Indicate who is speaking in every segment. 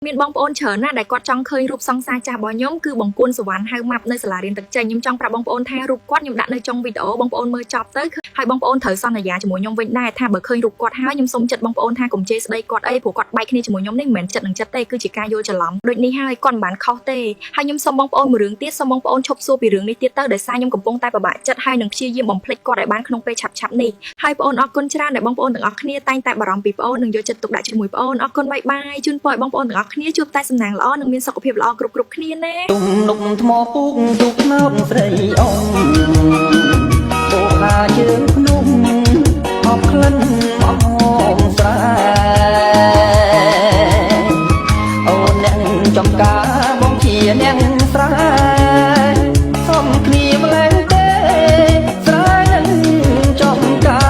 Speaker 1: មានបងប្អូនច្រើនណាស់ដែលគាត់ចង់ឃើញរូបសង្សារចាស់របស់ខ្ញុំគឺបង្គួនសវណ្ណហៅម៉ាប់នៅសាលារៀនទឹកចេញខ្ញុំចង់ប្រាប់បងប្អូនថារូបគាត់ខ្ញុំដាក់នៅចុងវីដេអូបងប្អូនមើលចប់ទៅហើយបងប្អូនត្រូវសន្យាជាមួយខ្ញុំវិញដែរថាបើឃើញរូបគាត់ហើយខ្ញុំសូមចិត្តបងប្អូនថាកុំជេរស្ដីគាត់អីព្រោះគាត់បែកគ្នាជាមួយខ្ញុំនេះមិនមែនចិត្តនឹងចិត្តទេគឺជាការយល់ច្រឡំដូចនេះហើយគាត់មិនបានខុសទេហើយខ្ញុំសូមបងប្អូនមួយរឿងទៀតសូមបងប្អូនឈប់សួរពីរឿងនេះទៀតទៅដោយសារខ្ញុំកំពុងតែពិបាកចិត្តហើយនឹងព្យាយាមបំភ្លេចគាត់ឲ្យបានក្នុងពេលឆាប់ៗនេះហើយបងប្អូនអរគុណច្រើនដែលបងប្អូនទាំងអស់គ្នាតែងតែបារម្ភពីបងប្អូននិងយកចិត្តទុកដាក់ជាមួយបងប្អូនអរគុណបាយបាយជូនពរឲ្យបងប្អូនទាំងអស់គ្នាជួបតែសំណាងល្អនិងមានសុខភាពល្អគ្រប់ៗគ្នាណា
Speaker 2: ទុំនុកថ្មពុកទុកណោតស្រីអងបូហាជើងភ្នំអបក្លិនអមស្រែអូនអ្នកចំការបងជាអ្នកស្រែសុំគ្នាម្លែងទេស្រែនឹងចំកា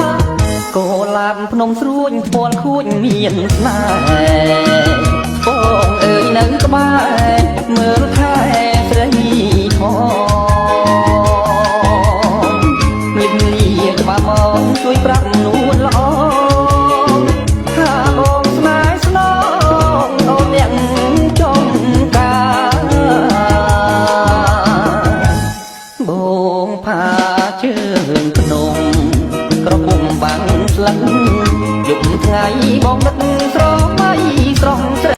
Speaker 2: រកូលាបភ្នំស្រួញខ្ពាល់ខួចមានស្នេហ៍បងអើយនៅក្បែរមើលថែស្រីផងលិញលាក្បាលមកជួយប្រាប់នួនល្អថាបងស្នេហ៍ស្នងអូនអ្នកចំការ បងផាជើងភ្នំក្រពុំបាំងស្លឹកយប់ថ្ងៃបងនឹកស្រមៃស្រង់ស្រី